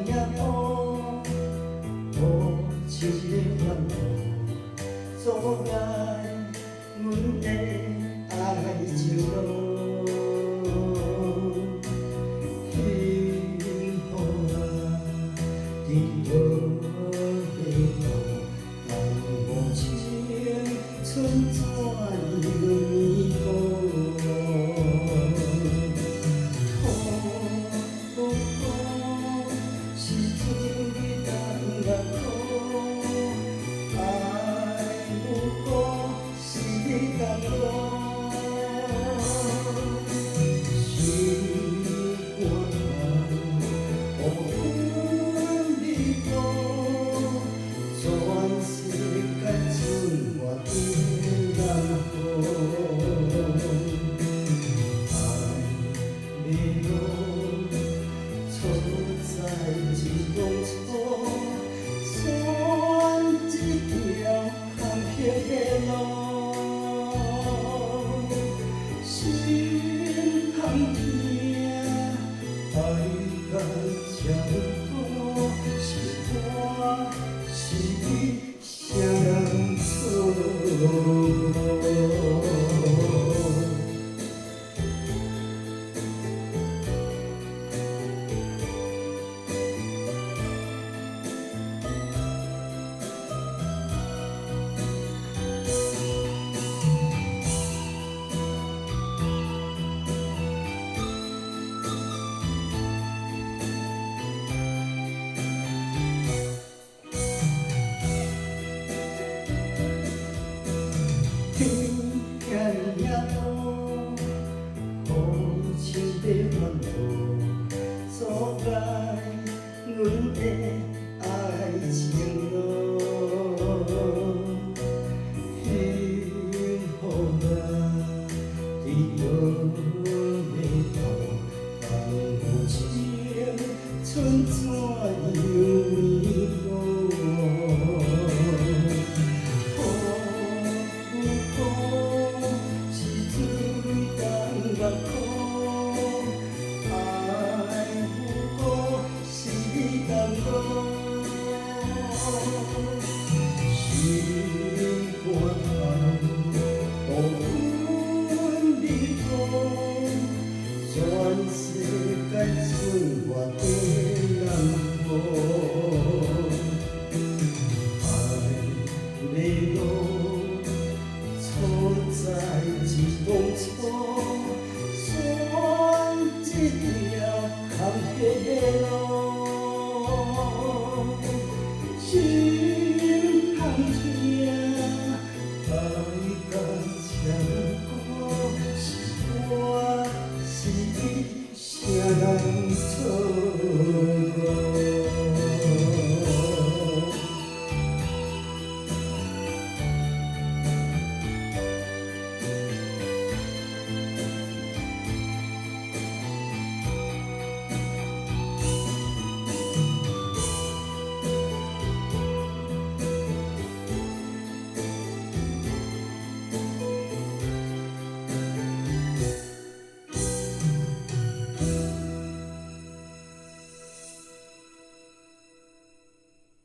也乌，无情的烦恼，阻碍阮的爱情路。幸福啊，伫倒的路，当无青春怎样弥补？苦无苦，是自己担艰苦；爱无辜，是你担路。心肝头，予阮弥补，全世界剩我伫南湖。爱迷路，错在一当初，选这条坎坷的路，心通疼，爱到这苦，是我是你，谁人错误？天遮爾仔烏，予情的烦恼，阻碍阮的爱情路。幸福啊，伫倒的路，当无青春怎样弥补？苦无苦，是自己担艰苦；爱无辜，是你担路。心肝头，